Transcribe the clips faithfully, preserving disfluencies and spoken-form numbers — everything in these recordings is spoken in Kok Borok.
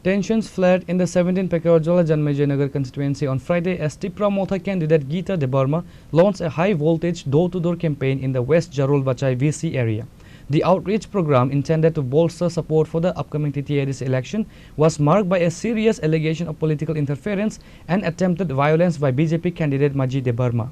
Tensions flared in the seventeenth Pakurajala Janmejai Nagar constituency on Friday as Tipra Motha candidate Geeta Debbarma launched a high-voltage door-to-door campaign in the West Jarul Bachai V C area. The outreach program, intended to bolster support for the upcoming T T A D C election, was marked by a serious allegation of political interference and attempted violence by B J P candidate Maji Debbarma.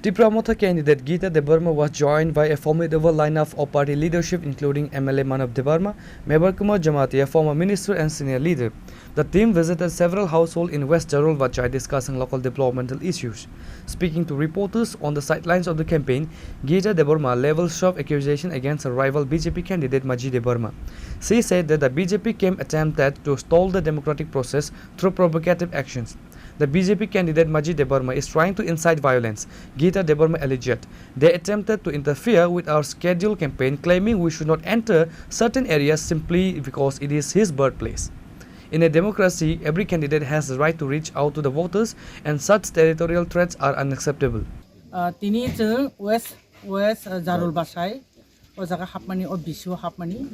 Tipra Motha candidate Geeta Debbarma was joined by a formidable lineup of party leadership, including M L A Manav Debbarma, Mebar Kumar Jamatia, former minister and senior leader. The team visited several households in West Jarul Bachai, discussing local developmental issues. Speaking to reporters on the sidelines of the campaign, Geeta Debbarma leveled sharp accusation against her rival B J P candidate Maji Debbarma. She said that the B J P camp attempted to stall the democratic process through provocative actions. The B J P candidate Maji Debbarma is trying to incite violence, Geeta Debbarma alleged. They attempted to interfere with our scheduled campaign, claiming we should not enter certain areas simply because it is his birthplace. In a democracy, every candidate has the right to reach out to the voters, and such territorial threats are unacceptable. Ah, tini chwng West, West, ah, Jarul Bachai, o jaga hapmani, o bisio hapmani.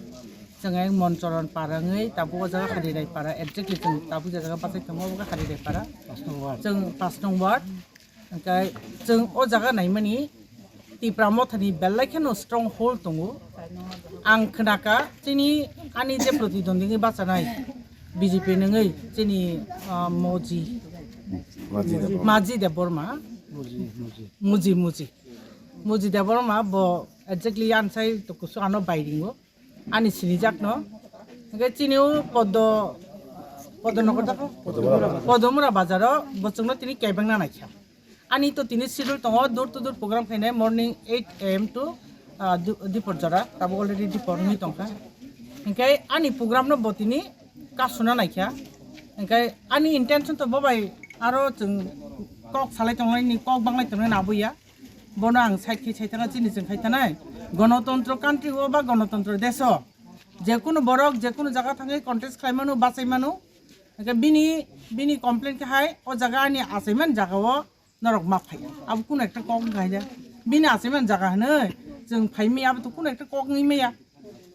Chwng ayang Monchoron para wngwi, tabuk o jaga Harirai para, exactly chwng tabuk je jaga bachai tongo, obo khe Harirai para. Chwng pas nong ward. Hwnkhe chwng o jaga naimani Tipra Mothani belai kheno stronghold tongo. Ang khnakha chini ani je pratidwndi wngwi bachanai B J P nungwi chini, ah, Moji, Maji Debbarma. Maji Debbarma. Muji, Muji. Muji, Muji. Muji Debbarma bo exactly ansai to kusu ano bairingo. Ani sinijakno. Hwnkhe chini o Poddo, Poddo Nokota ko? Podomura. Podomura bazaro bo chwngno tini kebengna naikha. Ani to tini schedule tongo, door to door program khainai morning eight A M to, ah, du-, dipor jora, tabuk already dipor wngwi tongkha. Hwnkhe ani program no bo tini kasuna naikha. Hwnkhe ani intention to bo bai aro chwng kok salai tongnai ni, kok banglai tongnai ni aboya. Bono ang side khe saitana chini chwng khaitanai. Gonotontro country o ba gonotontro deso jekunu borok jekunu jaga thangwi contest khlai manu, bachai manu. Hwnkhe bini, bini complaint khe hai o jaga ani achaiman jaga o norok ma phaiya. Abo kunu ekta kok wngkha hai de. Bini achaiman jaga hinwi chwng phaimaya, abo to kunu ekta kok wngwi maya.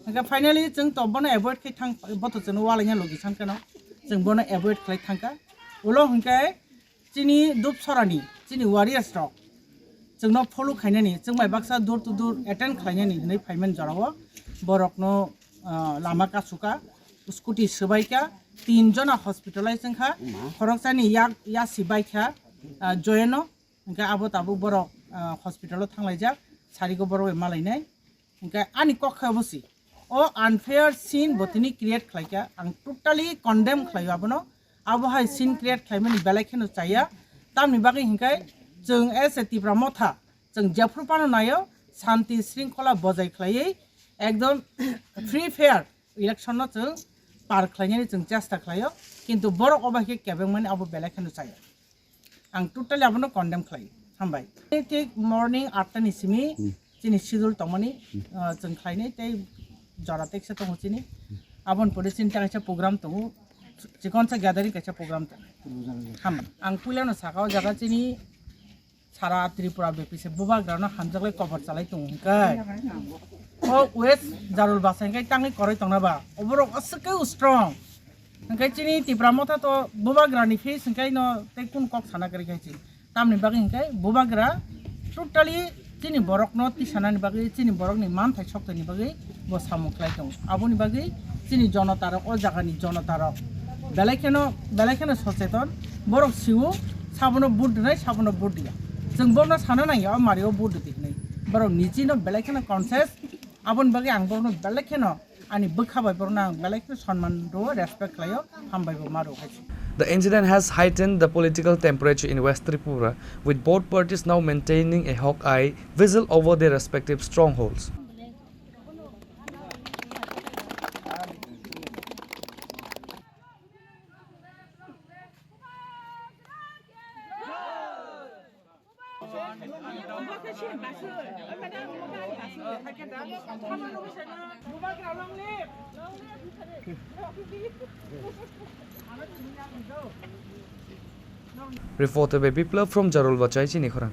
Hwnkhe finally chwng to bono avoid khe thang, bo to chwngno walaina logi san kheno chwng bono avoid khlai thangkha. Ulo hwnkhe chini Dupsorani, chini warriors rok chwngno follow khainani, chwng bai baksa door to door attend khlainani hinwi phaimani jorao borokno, ah, lama kasuka, scooty swbaikha, tin jona hospitalize wngkha, khoroksani yak yasi baikha, ah, joyeno, hwnkhe abo tabuk borok, ah, hospital o thanglaijak, sarigo borok bai malainai. Hwnkhe ani kok khe obo si. O unfair scene bo tini create khlaikha. Ang totally condemn khlaio abono. Abo hai scene create khlaimani belai kheno chaya. Tamni bagwi hwnkhe chwng as a Tipra Motha, chwng jephru phano naio, shanti shringkhola bojai khlaiwi ekdom free fair election no chwng par khlainani chwng chesta khlaio. Kintu borok o bai khe kebengmani abo belai kheno chaya. Ang totally abono condemn khlai. Hambai. Thik morning atta ni simi chini schedule tongmani, ah, chwng khlainai tei jora teksa tongo chini. Aboni pore chini ta kaisa program tongo. Chikonsa gathering kaisa program tongo. Hambai. Ang puilano saka o jaga chini sara Tripura bepise bubagrano hamjaklai kobor chalai tongo hwnkhe. O West Jarul Bachai hwnkhe tangwi koroi tongna ba. Oborok aswk khe strong. Hwnkhe chini Tipra Motha to bubagrani face hwnkhe no tei kun kok sana kwrwi khai chini. Tamni bagwi hwnkhe bubagra totally chini borokno tisanani bagwi, chini borokni manthai sokthani bagwi bo samung khlai tongo. Aboni bagwi chini jonotarok, o jagani jonotarok belai kheno, belai kheno socheton. Borok sio, sabono vote rwnai, sabono vote rwya. Chwng borokno sana nangya, o mario vote rwdi hwnwi. Borok nichino belai kheno conscious. Aboni bagwi ang borokno belai kheno ani bwkha bai borokno ang belai kheno sonman rwo, respect khlaio, hambai bo ma rwo hai. The incident has heightened the political temperature in West Tripura, with both parties now maintaining a hawk-eye vigil over their respective strongholds. Reporter by Biplab from Jarul Bachai, Chini Khorang.